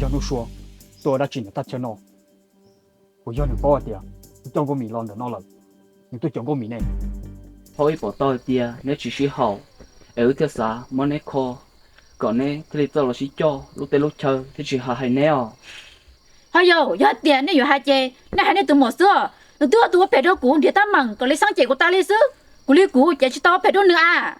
Npawg Nuj Sua tuaj ua dab tsi ntawm thaj chaw no? Puas yog nws paub hais tias kuv coj Nkauj Mim los ntawm no lawm, nws tuaj cov Nkauj Mim ne? Thaub ib pom tau hais tias neb tsis sib haum, es wb thiaj xav muab neb kho kom neb thiaj li txawj los sib coj lub teb lub chaw thiab tsis hais neb os. Ho yog, yog hais tias nej yuav hais ces nej hais nej tus muam xwb os. Nws twb ua tus ua phem rau kuv nrhiav teeb meem kom Lis Xeeb cem kuv tas li xwb. Kuv li kuv ces tsis tau ua phem rau nws a.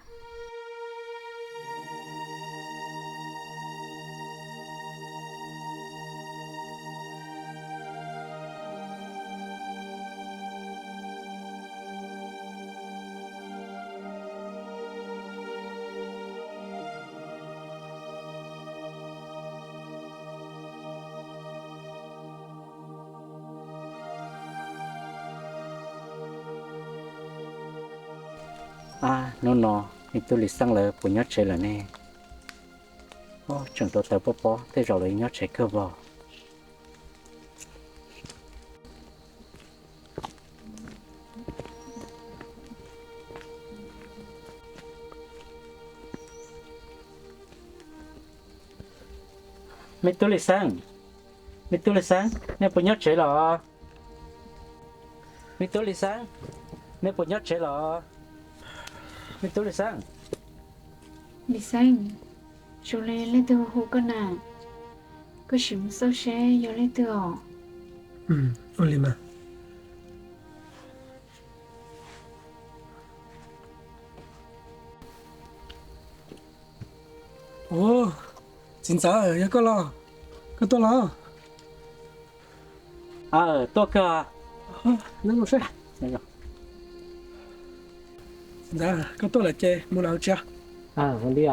Ab, hnub no me tub Lis Xeeb lawv puas nyob tsev lawm ne? Tseem rau taws pob pob, tej zaum lawv nyob tsev kawg vog. Me tub Lis Xeeb, me tub Lis Xeeb, nej puas nyob tsev los? Me tub Lis Xeeb, nej puas nyob tsev los? Me tub Lis Xeeb. Lis Xeeb, zoo li leej twg hu koj na, koj sim mus xauj seb yog leej twg os. Ua li mas. Txiv ntxawm, yog koj los? Koj tuaj los? Tuaj kawg. Txiv ntxawm, koj tuaj lawm ces mus lawm tso. Ua li.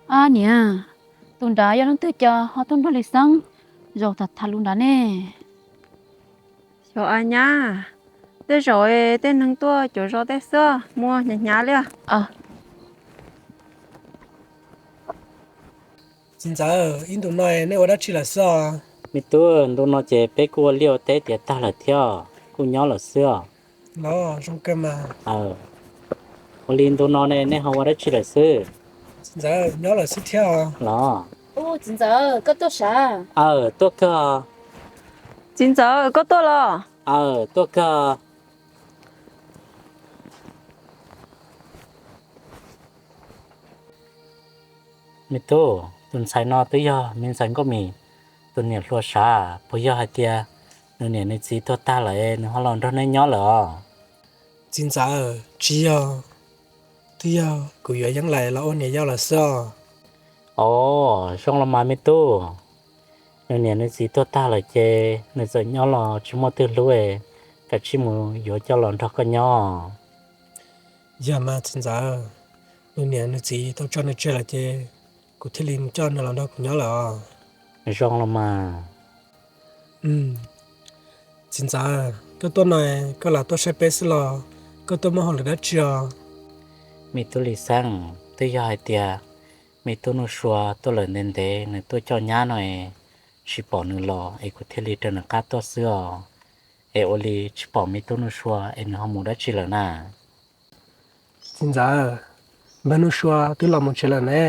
Ab niam, tus nrad yog leej twg cas ho tuaj nrog Lis Xeeb zaum tham tham lus nrad ne? Xyov a nyab, tej zaum tej neeg tuaj cuav zos tej xwb, muaj hnyav hnyav li. Txiv ntxawm, ib ntu no nej ua dab tsi lawm xwb os? Me tub, ntu no ces peb kuj ua liaj ua teb tiav tag lawm thiab, kuj nyob lawm xwb os. Los zoo kawg mas. Ua li ntu no ne nej ho ua dab tsi lawm xwb? Txiv ntxawm, nyob lawm xwb thiab os. Los. Txiv ntxawm, koj tuaj sav? Aw, tuaj kawg. Txiv ntxawm, koj tuaj los? Aw, tuaj kawg. Me tub, tus ntxhais no twb yog me ntxhais Nkauj Mim tus niam hluas sav, puas yog hais tias nws niam nws txiv tuag tag lawm nws ho los nrog neb nyob lawm os? Txiv ntxawm, tsis yog, twb yog kuv yuav Yeeb Laim los ua niam yau lawm xwb os. Os, zoo los mas me tub, nws niam nws txiv tuag tag lawm ces nws txawm nyob los tsis muaj twg hlub, kav tsij mus yuav coj los nrog koj nyob. Yog mas txiv ntxawm, nws niam nws txiv tau tso nws tseg lawm ces kuv thiaj li mus coj nws los nrog kuv nyob lawm os. Zoo los mas. Txiv ntxawm, koj tuaj no koj lam tuaj saib peb xwb los koj tuaj muaj hauj lwm dab tsi os? Me tub Lis Xeeb, twb yog hais tias me tub Nuj Sua tuaj lawm ntev ntev nws tuaj coj nyab no es tsis pom nws los es kuv thiaj li raws nws qab tuaj xwb os. Es ua li tsis pom me tub Nuj Sua es nws ho mus dab tsi lawm na? Txiv ntxawm, npawg Nuj Sua twb los mus tsev lawm ne,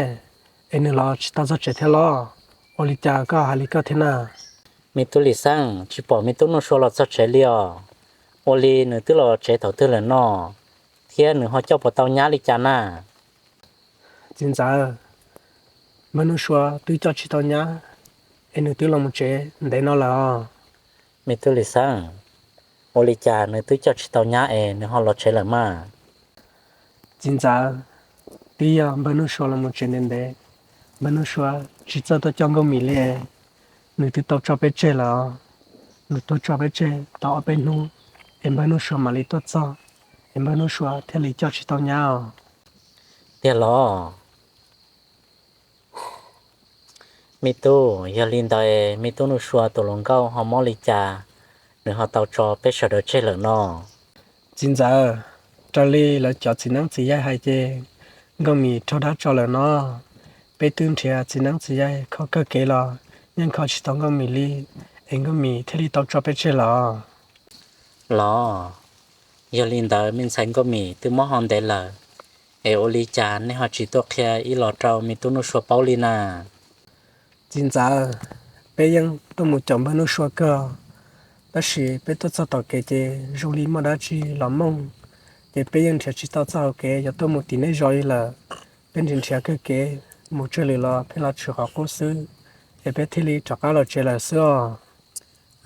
es nws los tsis tau txog tsev thiab los? Ua li cas koj hais li koj thiab na? Me tub Lis Xeeb, tsis pom me tub Nuj Sua los txog tsev li os. Ua li nws twb los tsev thaum twg lawm no, thiab nws ho coj puas tau nyab li cas na? Txiv ntxawm, npawg Nuj Sua twb coj tsis tau nyab, es nws twb los mus tsev ntev no lawm os. Me tub Lis Xeeb, ua li cas nws twb coj tsis tau nyab es nws ho los tsev lawm mas? Txiv ntxawm, twb yog npawg Nuj Sua los mus tsev ntev ntev, npawg Nuj Sua tsis txawj tuaj coj Nkauj Mim li. Nws twb tau tso peb tseg lawm. Nws tuag tso peb tseg tau ob peb hnub, es npawg Nuj Sua mam li tuaj txog, es npawg Nuj Sua thiaj li coj tsis tau nyab os. Tiag los? Me tub, yog li ntawd me tub Nuj Sua tus hluas nkauj ho mob li cas, nws ho tau tso peb sawv daws tseg lawm no? Txiv ntxawm, raws li lawv cov txiv neeb txiv yaig hais ces Nkauj Mim raug dab tso lawm no. Peb twb nrhiav txiv neeb txiv yaig kho kawg kev los yeej kho tsis tau Nkauj Mim li, es Nkauj Mim thiaj li tau tso peb tseg los. Los, yog li ntawd me ntxhais Nkauj Mim twb mob ho ntev lawm, es ua li cas nej ho tsis tuaj qhia ib los rau me tub Nuj Sua paub li na? Txiv ntxawm, peb yeej tuaj mus caum npawg Nuj Sua kawg, tab sis peb tuaj txog tom kev ces zoo li muaj dab tsi los mooj, ces peb yeej nrhiav tsis tau txoj hauv kev yuav tuaj mus tim nej zos li lawm. Peb nrhiav nrhiav kawg kev mus tsawg lwm los peb los tshwm qhov qub xwb, es peb thiaj li rov qab los tsev lawm xwb os.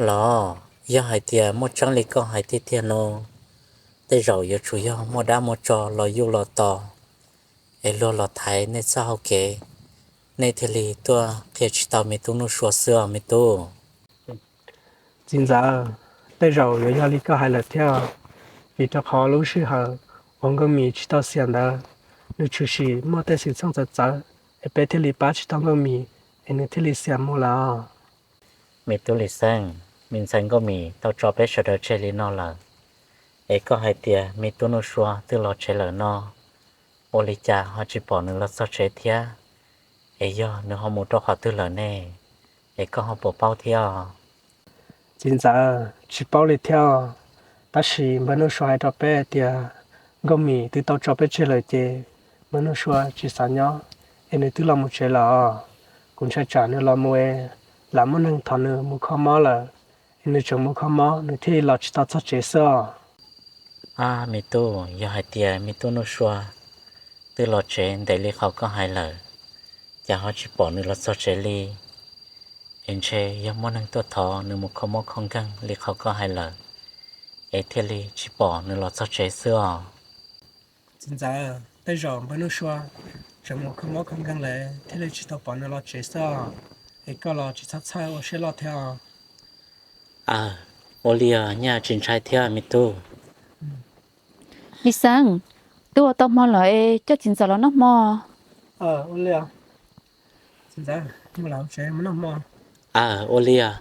Los, yog hais tias muaj tseeb li koj hais tiag tiag no, tej zaum yuav tsum yog muaj dab muaj tsov los yuj los tos, es luag los thaiv nej txoj hauv kev, nej thiaj li tuaj qhia tsis tau me tub Nuj Sua xwb os me tub. Txiv ntxawm, tej zaum yuav yog li koj hais lawm thiab, vim rau qhov lub sij hawm uas Nkauj Mim tsis tau xiam ntawd, nws tshwm sim muaj tej xwm txheej txawv txawv, es peb thiaj li pab tsis tau Nkauj Mim, es nws thiaj li xiam mus lawm os. Me tub Lis Xeeb, me ntxhais Nkauj Mim tau tso peb sawv daws tseg li no lawm, es koj hais tias me tub Nuj Sua twb los tsev lawm no, ua li cas ho tsis pom nws los txog tsev thiab? Es yog nws ho mus rau qhov twg lawm ne? Es koj ho puas paub thiab? Txiv ntxawm, tsis paub li thiab, tab sis npawg Nuj Sua hais rau peb hais tias Nkauj Mim twb tau tso peb tseg lawm ces npawg Nuj Sua tsis xav nyob, es nws twb los mus tsev lawm os. Kuv ntshai tsam nws los mus es lam muaj neeg thov nws mus kho mob lawm, es nws tseem mus kho mob nws thiaj li los tsis tau txog tsev xwb os. Ab me tub, yog hais tias me tub Nuj Sua twb los tsev ntev li qhov koj hais lawm, cas ho tsis pom nws los txog tsev li? Es ntshe yog muaj neeg tuaj thov nws mus kho mob kho nkeeg li qhov koj hais lawm, es thiaj li tsis pom nws los txog tsev xwb os. Txiv ntxawm, tej zaum npawg Nuj Sua tseem mus kho mob kho nkeeg lawm thiaj li tsis tau pom nws los tsev xwb os. Es koj los tsis txhob txhawj ua siab loj thiab os. Aw, ua li os, nyaj tsis ntshai thiab me tub. Lis Xeeb, twb ua tau hmo lawm es coj txiv ntxawm los noj hmo. Aw, ua li os.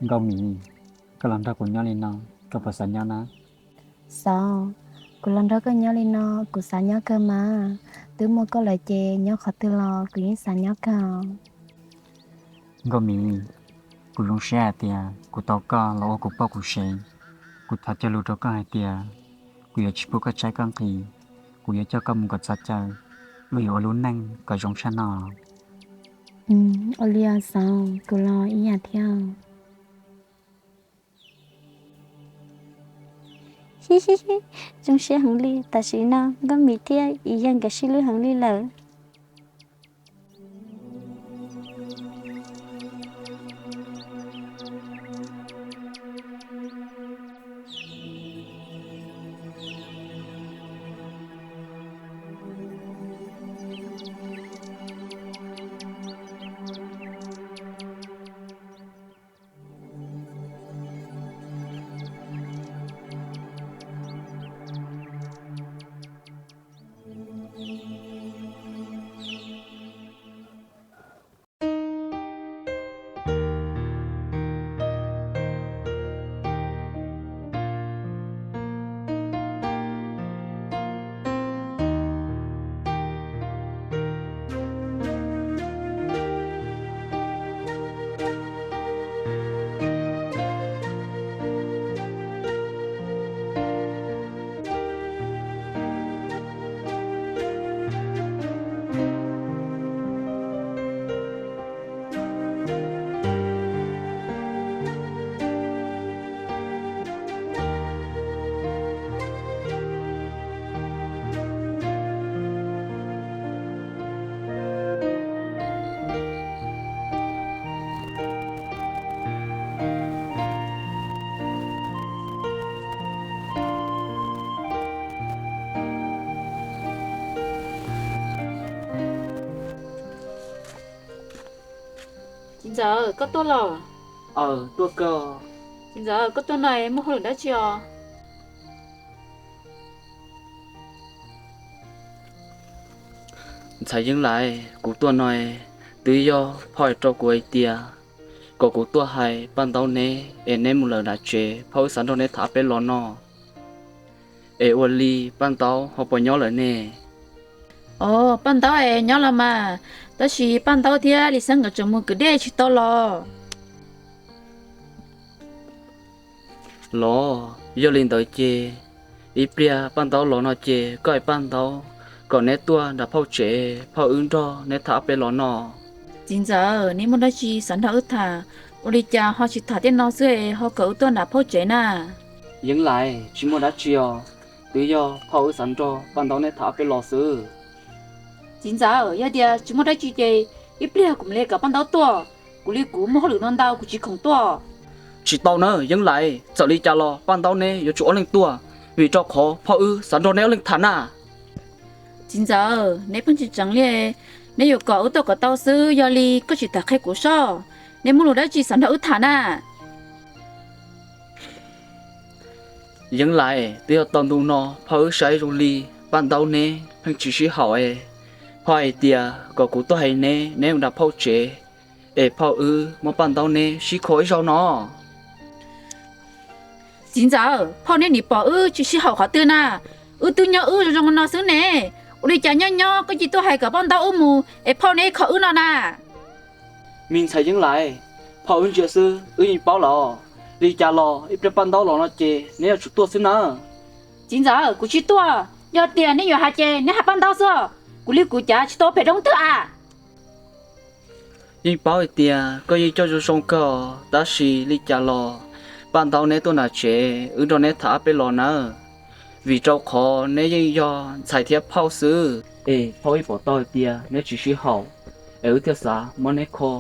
Nkauj Mim, koj los nrog kuv nyob li no, koj puas xav nyob na? Xav, kuv los nrog koj nyob li no kuv xav nyob kawg mas. Twb muaj koj lawm ces nyob qhov twg los kuv yeej xav nyob kawg. Nkauj Mim, kuv zoo siab hais tias kuv tau koj los ua kuv poj kuv sev. Kuv thov cog lus rau koj hais tias kuv yuav tsis pub koj tshaib koj nqhis, kuv yuav coj koj mus kom txog caw, wb yuav ua lub neej kom zoo tshaj no. Ua li os Xav, kuv los ib yam thiab. Zoo siab heev li, tam sim no Nkauj Mim thiab Yis Yawg nkawd sib hlub heev li lawm. Txiv ntxawm, koj tuaj los? Aws, tuaj kawg. Txiv ntxawm, koj tuaj no muaj hauj lwm dab tsi os? Ntxhais Yeeb Lais, kuv tuaj no twb yog phauj hais rau kuv hais tias kom kuv tuaj hais Paj Ntaub neb es neb mus lawm nram tsev, phauj wb xav nrog neb tham ob peb los no. Es ua li Paj Ntaub ho puas nyob lawm ne? Os, Paj Ntaub es nyob los mas, tab sis Paj Ntaub thiab Lis Xeeb nkawd tseem mus kwv dej tsis tau los. Los, yog li ntawd ces ib pliag Paj Ntaub los no ces koj hais Paj Ntaub kom neb tuaj nram phauj tsev, phauj wb nrog neb tham ob peb los no. Txiv ntxawm, neb muaj dab tsi xav nrog wb tham, ua li cas ho tsis tham tej no xwb es ho kom wb tuaj nram phauj tsev na? Yeeb Lais, tsis muaj dab tsi os, twb yog phauj wb xav nrog Paj Ntaub neb tham ob peb los xwb. Txiv ntxawm, yog tias tsis muaj dab tsi ces ib pliag kuv mam li kom Paj Ntaub tuaj, kuv li kuv muaj hauj lwm no ntau kuv tsis khoom tuaj. Tsis tau na Yeeb Lais, txawm li cas los Paj Ntaub neb yuav tsum ob leeg tuaj, vim rau qhov phauj wb xav nrog neb ob leeg tham na. Txiv ntxawm, neb pheej tsis tseev li, neb yuav kom wb tuaj kom tau xwb, yog li koj tsis tham qhia kuv soj, neb muaj lus dab tsi xav nrog wb tham na? Yeeb Lais, twb yog tau ntu no phauj wb saib zoo li Paj Ntaub neb pheej tsis sib haum es phauj hais tias kom kuv tuaj hais neb, neb mus nram phauj tsev es phauj wb muab Paj Ntaub neb sib kho ib zaug no. Txiv ntxawm, phauj neb nim pom wb tsis sib haum qhov twg na? Wb twb nyob wb zoo zoo no xwb ne, ua li cas nyob nyob koj cia tuaj hais kom Paj Ntaub wb mus es phauj neb kho wb no na? Me ntxhais Yeeb Lais, phauj wb ntsia xwb wb yeej paub lawm, li cas los ib pliag Paj Ntaub los no ces neb yuav tsum tuaj xwb na. Txiv ntxawm, kuv tsis tuaj, yog tias neb yuav hais ces neb hais Paj Ntaub xwb, kuv li kuv cav tsis tau phem rau leej twg a. Yeej paub hais tias koj yeej coj zoo zoo kawg, tab sis li cas los Paj Ntaub neb tuaj nram tsev wb nrog neb tham ob peb los nawb, vim rau qhov neb yeej yog ntxhais thiab phauj xwb. Es phauj wb pom tau hais tias neb tsis sib haum, es wb thiaj xav muab neb kho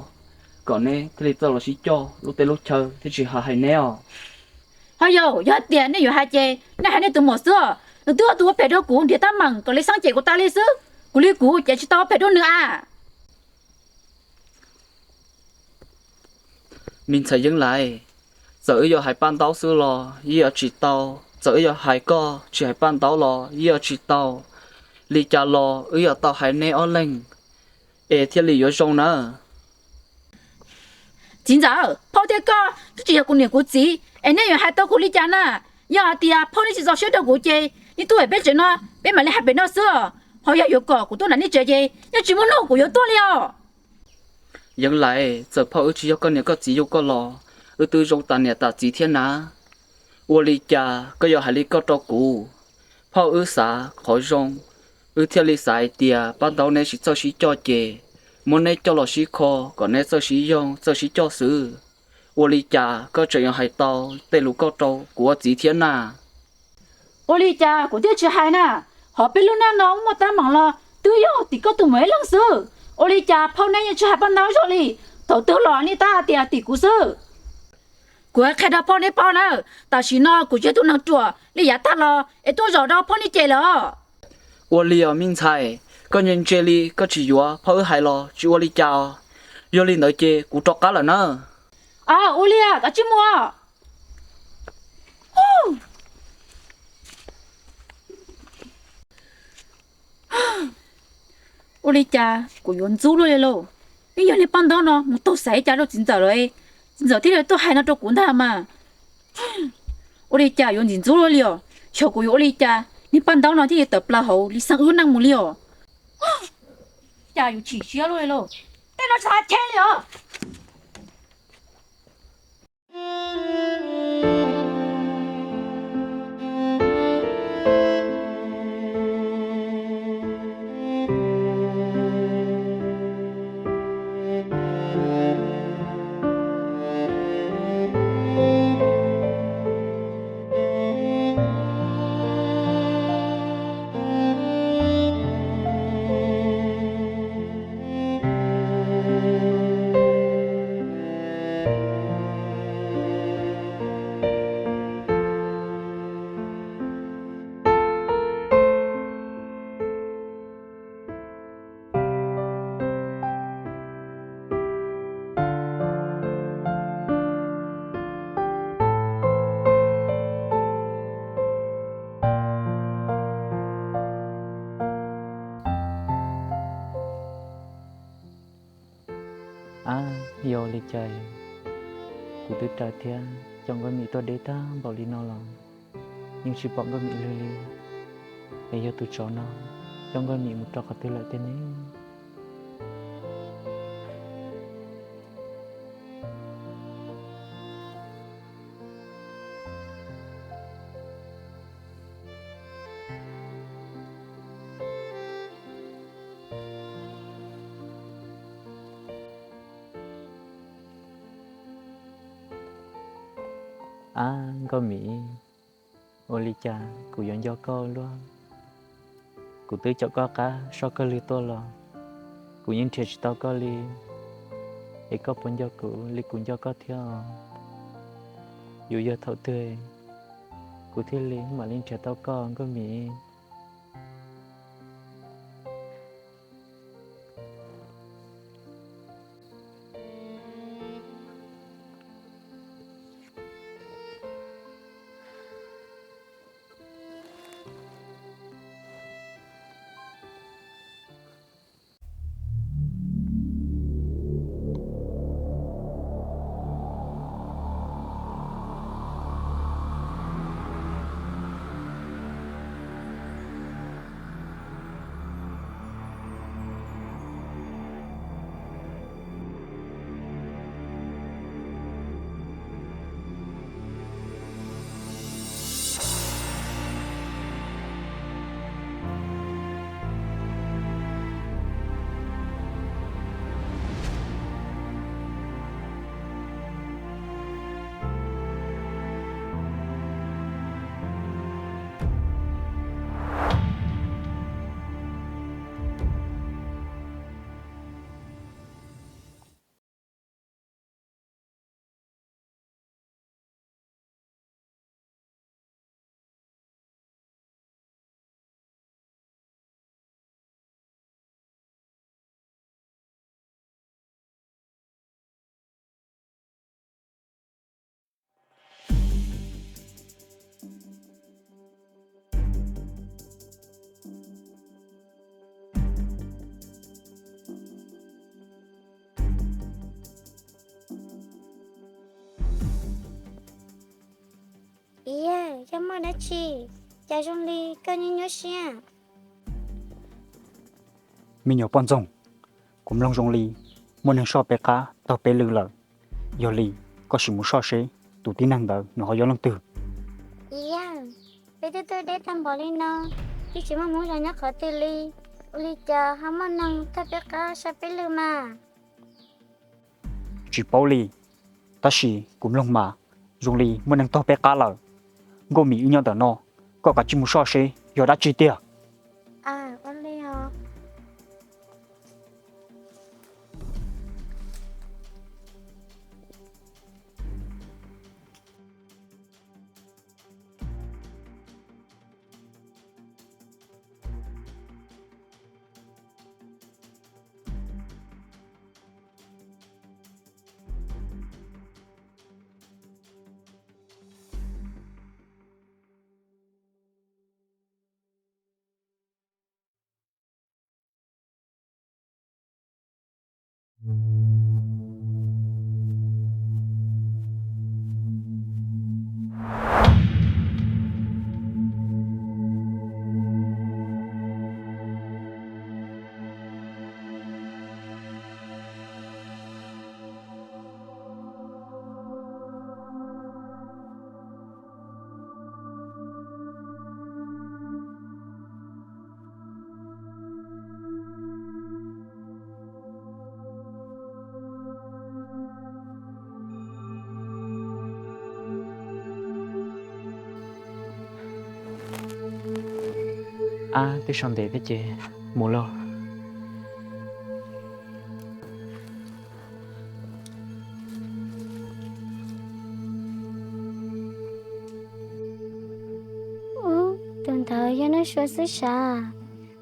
kom neb thiaj li txawj los sib coj lub teb lub chaw thiaj tsis hais neb os. Ho yog, yog tias nej yuav hais ces nej hais nej tus muam xwb, nws twb yog tus ua phem rau kuv nrhiav teeb meem kom Lis Xeeb cem kuv tas li xwb, kuv li kuv ces tsis tau ua phem rau nws a. Me ntxhais Yeeb Lais, txawm wb yuav hais Paj Ntaub xwb los yeej yuav tsis tau, txawm wb yuav hais koj tsis hais Paj Ntaub los yeej yuav tsis tau, li cas los wb yuav tau hais neb ob leeg es thiaj li yuav zoo nawb. Txiv ntxawm, phauj thiab koj twb tsis yog kuv niam kuv txiv es nej yuav hais tau kuv li cas na? Yog hais tias phauj nej tsis txaus siab rau kuv ces nej tuaj pem peb tsev no, peb mam li hais pem no xwb. Ho yog yuav kom kuv tuaj nram nej tsev ces yeej tsis muaj hnub kuv yuav tuaj li os. Yeeb Lais, txawm phauj wb tsis yog koj niam koj txiv yug koj los wb twb zoo tas niam tas txiv thiab na. Ua li cas koj yuav hais li koj rau kuv? Phauj wb xav qhov zoo, wb thiaj li xav hais tias Paj Ntaub neb tsis txawj sib coj ces muab neb coj los sib kho kom neb txawj sib yoog txawj sib coj xwb. Ua li cas koj tseem yuav hais tau tej lus koj rau kuv ua txiv thiab na? Ua li cas kuv thiaj tsis hais na? Hauv peb lub neej no muaj teeb meem los twb yog tim koj tus muam ib leeg xwb. Ua li cas phauj neb yeej tsis hais Paj Ntaub zoo li? Thaum twg los nej tab hais tias tim kuv xwb. Kuv qhia rau phauj neb paub na, tam sim no kuv tsis yog tus neeg ruam li yav tag los es tuaj zaum rau phauj neb cem lawm os. Ua li os me ntxhais, koj ntse ntse li koj tsis yuav phauj wb hais los tsis ua li cas os. Yog li ntawd ces kuv rov qab lawm na. Ua li, koj tsij mus. Ua li cas kuv yuav ntxub luaj li lauj? Yeej yog niag Paj Ntaub no mus taug xaiv cas rau txiv ntxawm lawm, txiv ntxawm thiaj li tuaj hais no rau kuv ntag mas. Ua li cas yuav ntxim ntxub luaj li os? Xyov kuv yuav ua li cas niag Paj Ntaub no thiaj li tawm plaws hauv Lis Xeeb wb neej mus li os. Cas yuav chim siab luaj li lauj? Tej no tsis hais cheb li os. Ab, yog li cas kuv twb rais thiab coj Nkauj Mim tuaj deb tag npaum li no los yeej tsis pom Nkauj Mim lwg li? Es yog tus tsov no coj Nkauj Mim mus rau qhov twg lawm tiag ne? Ab, Nkauj Mim, ua li cas kuv yuav nco koj luaj? Kuv twb caum koj qab soj kawg lwg tuaj los kuv yeej nrhiav tsis tau koj li. Es koj puas nco kuv li kuv nco koj thiab os? Yuav yog thaum twg kuv thiaj li mam li nrhiav tau koj, Nkauj Mim? Yog muaj dab tsi, cas zoo li koj nyuaj nyuaj siab? Me nyuam poj ntxoog, kuv mloog zoo li muaj neeg soj peb qab taug peb lw lawm. Yog li koj sim mus soj seb tus tib neeg ntawd nws ho yog leej twg. Yog, peb twb tuaj deb tag npaum li no, twb tsis muaj hmoob zoo nyob qhov twg li, ua li cas ho muaj neeg taug peb qab soj peb lw mas? Tsis paub li, tab sis kuv mloog mas zoo li muaj neeg taug peb qab lawm. Nkauj Mim wb nyob ntawm no, koj kav tsij mus soj seb yog dab tsi tiag. Ab, twb soj ntev thiab ces mus lauj. Ub, tus ntawd yog Nuj Sua xwb sav.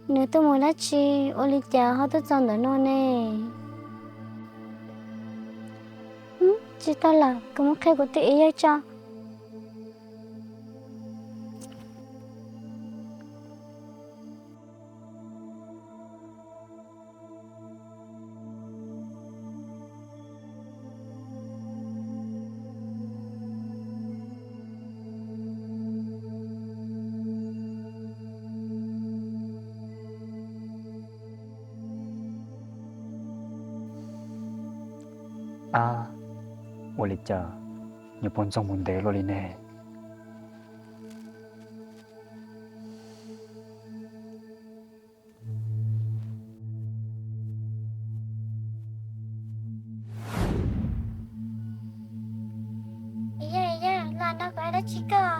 Nws tuaj mus dab tsi, ua li cas ho tuaj txog ntawm no ne? Tsis tau lawm, kuv mus qhia kuv tus ib yawg tso. Ab, ua li cas nyuam poj ntxoog mus ntev luaj li ne? Yawg, yawg, los no kuv hais dab tsi koj?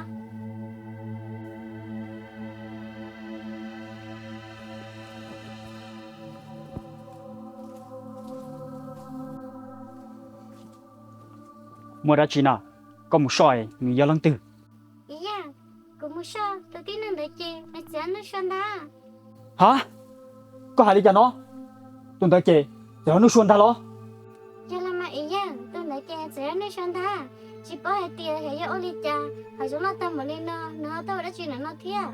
Muaj dab tsi na? Koj mus soj nws yog leej twg? Yawg, kuv mus soj tus tib neeg ntawd ces nws txawm yog Nuj Sua ntag. Ha, koj hais li cas no? Tus ntawd ces txawm yog Nuj Sua ntag los? Yog los mas yawg, tus ntawd ces txawm yog Nuj Sua ntag. Tsis paub hais tias xyov yog ua li cas ho zoo loj tag npaum li no, nws ho tuaj ua dab tsi ntawm no thiab?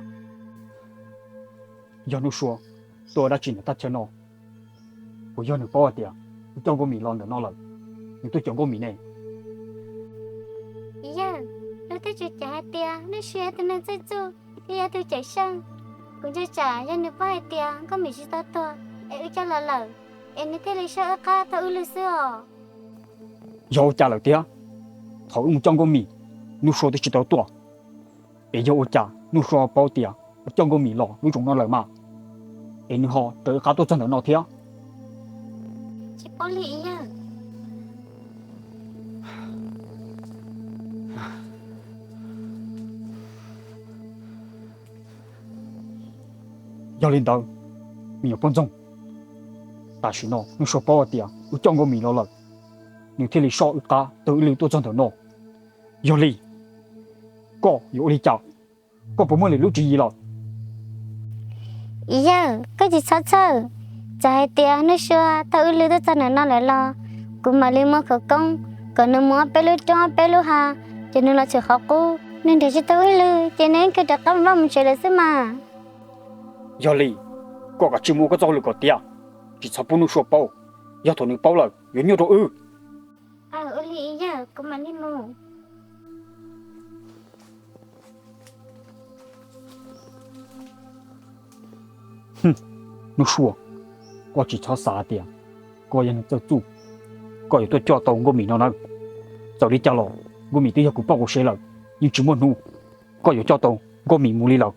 Yog Nuj Sua tuaj ua dab tsi ntawm thaj chaw no? Puas yog nws paub hais tias kuv coj Nkauj Mim los ntawm no lawm, nws tuaj caum Nkauj Mim ne? Yawg, luag twb tsuas cem hais tias Nuj Sua yog tus neeg txawj txuj thiab yog tus cawm seej. Kuv ntshai tsam yog nws paub hais tias Nkauj Mim tsis tau tuag es wb coj los lawm, es nws thiaj li soj wb qab tau wb lwj xwb os. Yog ua cas lawm thiab? Thaum wb mus coj Nkauj Mim, Nuj Sua twb tsis tau tuaj, es yog ua cas Nuj Sua paub tias kuv coj Nkauj Mim los lub zoov no lawm mas, es nws ho raws wb qab tuaj txog ntawm no thiab? Tsis paub li yawg. Yog li ntawd, me nyuam poj ntxoog, tam sim no Nuj Sua paub hais tias wb coj Nkauj Mim los lawm, nws thiaj li soj wb qab tau wb lwj tuaj txog ntawm no. Yog li, koj yuav ua li cas? Koj puas muaj lwm lub tswv yim lawm? Yawg, koj tsis txhob txhawj. Txawm hais tias Nuj Sua tau wb lwj tuaj txog ntawm no lawm los kuv mam li muab khawv koob kom nws mus ob peb lub roob ob peb lub hav, ces nws los txhim qhov qub. Nws nrhiav tsis tau wb lwj ces nws yeej khiav rov qab mus vaj mus tsev lawm xwb mas. Yog li, koj kav tsij mus ua koj txoj hauj lwm kom tiav, tsis txhob pub Nuj Sua paub, yog thaum nws paub lawm yuav nyuaj rau wb. Aws, ua li yawg, kuv mam li mus. Nuj Sua, koj tsis txhob xav tias koj yog neeg txawj txuj, koj yuav tuaj coj tau Nkauj Mim no nawb. Txawm li cas los Nkauj Mim twb yog kuv poj kuv sev lawm, yeej tsis muaj hnub koj yuav coj tau Nkauj Mim mus li lawm.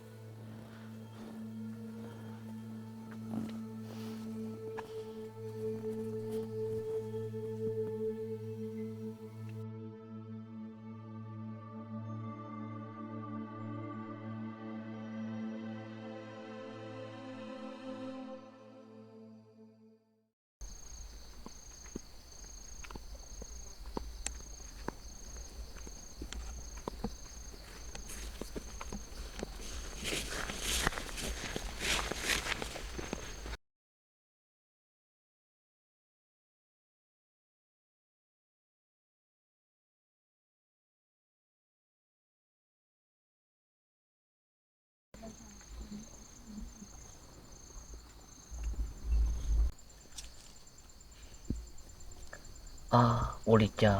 Ab, ua li cas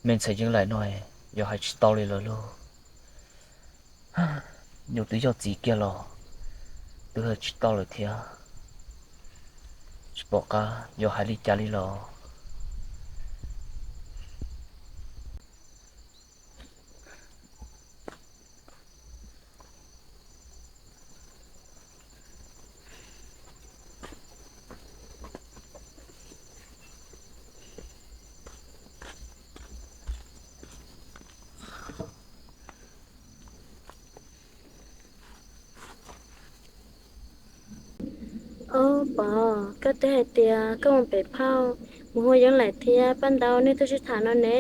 me ntxhais Yeeb Laim no yuav hais tsis tau li lawm lauj? Nyuam twb yog txiv kiag los twb hais tsis tau lawm thiab. Tsis pom qab yuav hais li cas li los. Ob, Pov, koj twb hais tias koj mus pem phauj, mus hu Yeeb Laim thiab Paj Ntaub nej tuaj sib tham no ne.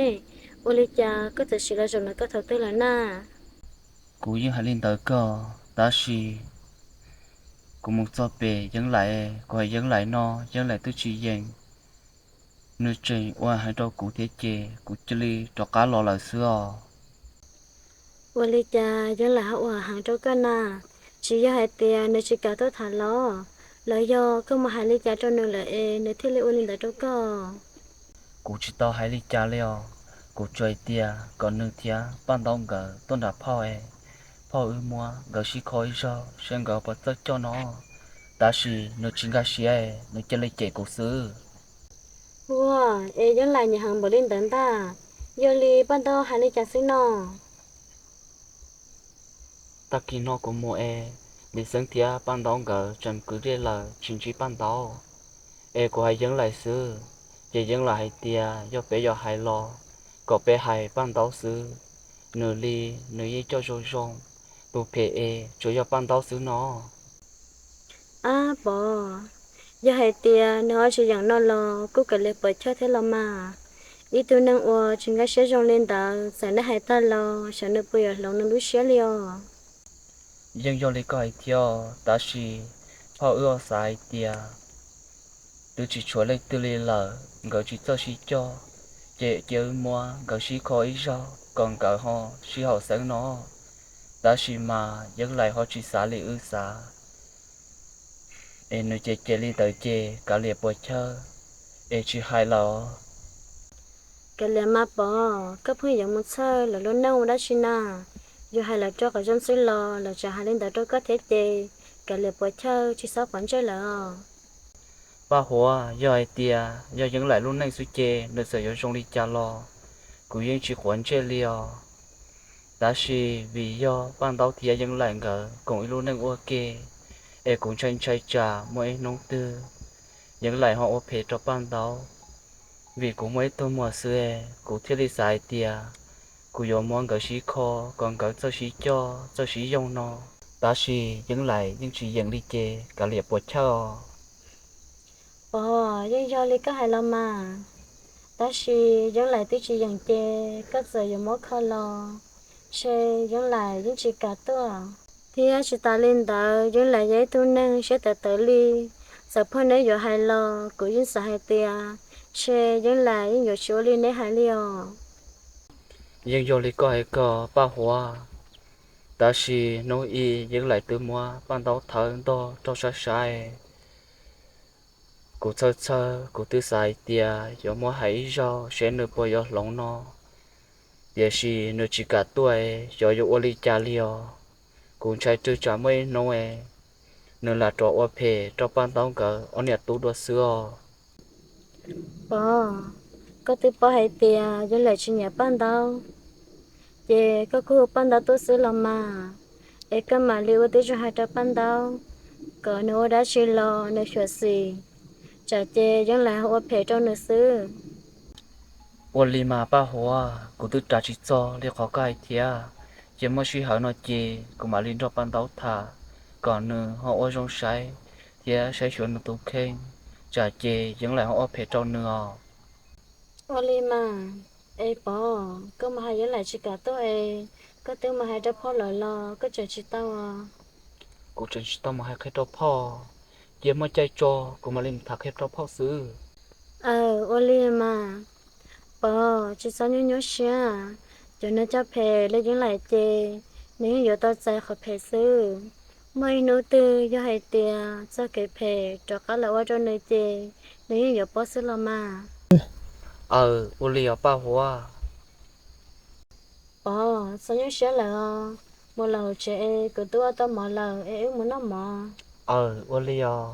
Ua li cas koj txawm sim los zaum ntawm koj thaum twg lawm na? Kuv yeej hais li ntawd koj, tab sis kuv mus txog pem Yeeb Laim, kuv hais Yeeb Laim no, Yeeb Laim twb tsis yeem. Nws tseem ua heev rau kuv thiab ces kuv cia li rov qab los lawm xwb os. Ua li cas Yeeb Laim ho ua heev rau koj na? Tsis yog hais tias nws tsis kam tuaj tham los, los yog koj mus hais li cas rau nws lawm es nws thiaj li ua li ntawd rau koj? Kuv tsis tau hais li cas li os. Kuv tsuas hais tias kom nws thiab Paj Ntaub nkawd tuaj nram phauj es phauj wb muab nkawd sib kho ib zaug seb nkawd puas txawj coj no. Tab sis nws tsis nkag siab es nws cia li cem kuv xwb. Ua, es Yeeb Laim nyiam heev npaum li ntawd ntag. Yog li Paj Ntaub hais li cas xwb no? Tag kis no kuv mus es Lis Xeeb thiab Paj Ntaub nkawd tseem kwv dej lawm tsis ntsib Paj Ntaub. Es kuv hais Yeeb Laim xwb, ces Yeeb Laim hais tias yog peb yuav hais los kom peb hais Paj Ntaub xwb. Nws li nws yeej coj zoo zoo, tus phem es tsuas yog Paj Ntaub xwb no. Ab Pov, yog hais tias nws ho tsis yeem no los kuj kav liam puas chawj thiab los mas. Ib tug neeg uas tsis nkag siab zoo li ntawd txawm nej hais tag los xyov nws puas yuav hloov nws lub siab li os. Yeej yog li koj hais thiab, tab sis phauj wb xav hais tias twb tsis tshuav leej twg li lawm, nkawd tsis txawj sib coj, ces cia wb muab nkawd sib kho ib zaug kom nkawd ho sib haum xeeb no. Tab sis mas Yeeb Laim ho tsis xav li wb xav, es nws ces ces li ntawd ces kav liam puas chawj, es tsis hais lawm. Kav liam mas Pov, koj pheej yuav mus txhawj lawv lub neej ua dab tsi na? Yus hais lawv rau qhov zoo xwb los lawv tseem hais li ntawd rau koj thiab ces kav liam puas chawj, tsis txhob quav ntsej lawm os. Paj Huav, yog hais tias yog Yeeb Laim lub neej xwb ces nws txawm yuav zoo li cas los kuv yeej tsis quav ntsej li os. Tab sis vim yog Paj Ntaub thiab Yeeb Laim nkawd koom ib lub neej ua ke, es kuv ntshai ntshai tsam muaj ib hnub twg Yeeb Laim ho ua phem rau Paj Ntaub. Vim kuv muaj ib tug muam xwb es kuv thiaj li xav hais tias kuv yuav muab nkawd sib kho kom nkawd txawj sib coj txawj sib yoog no. Tab sis Yeeb Laim yeej tsis yeem li ces kav liam puas chawj os. Pov, yeej yog li koj hais los mas. Tab sis Yeeb Laim twb tsis yeem ces koj txawm yuav muab kho los ntshe Yeeb Laim yeej tsis kam tuaj. Thiab tsis tas li ntawd Yeeb Laim yog ib tug neeg siab tawv tawv li, txawm phauj neb yuav hais los kuv yeej xav hais tias ntshe Yeeb Laim yeej yuav tsis ua li neb hais li os. Yeej yog li koj hais kawg Paj Huav. Tab sis hnub ib Yeeb Laim twb muab Paj Ntaub thawb ntog rau sab sab. Kuv txhawj txhawj, kuv twb xav hais tias yuav muab hais ib zaug seb nws puas yuav hloov no, tiam sis nws tsis kam tuaj, xyov yuav ua li cas li os. Kuv ntshai tsam muaj ib hnub nws lam rov ua phem rau Paj Ntaub nkawd ob niam tub dua xwb os. Pov, koj twb paub hais tias Yeeb Laim tsis nyiam Paj Ntaub, ces koj kuj hu Paj Ntaub tuaj xwb los mas, es koj mam li ua tib zoo hais rau Paj Ntaub kom nws ua dab tsi los nws xyuam xim, tsam ces Yeeb Laim ho ua phem rau nws xwb. Ua li mas Paj Huav, kuv twb ras tsis txog li qhov koj hais thiab. Ces muaj sij hawm no ces kuv mam li nrog Paj Ntaub tham kom nws ho ua zoo saib thiab saib xyuas nws tus kheej, tsam ces Yeeb Laim ho ua phem rau nws os. Ua li mas, es Pov, koj mus hais Yeeb Laim tsis kam tuaj es koj twb mus hais rau phauj lawm los koj tseem tsis tau os? Kuv tseem tsis tau mus hais qhia rau phauj, cia muaj caij tso kuv mam li mus tham qhia rau phauj xwb. Aw, ua li mas. Pov, tsis txhob nyuaj nyuaj siab, cov neeg coj phem li Yeeb Laim ces nws yeej yuav tau txais qhov phem xwb. Muaj ib hnub twg yog hais tias txoj kev phem rov qab los ua rau nws ces nws yeej yuav poob xwb los mas. Aw, ua li os Paj Huav. Pov, txhob nyuaj siab lawm os, mus los hauv tsev es kuv twb ua tau mov lawm es wb mus noj mov. Aw, ua li os.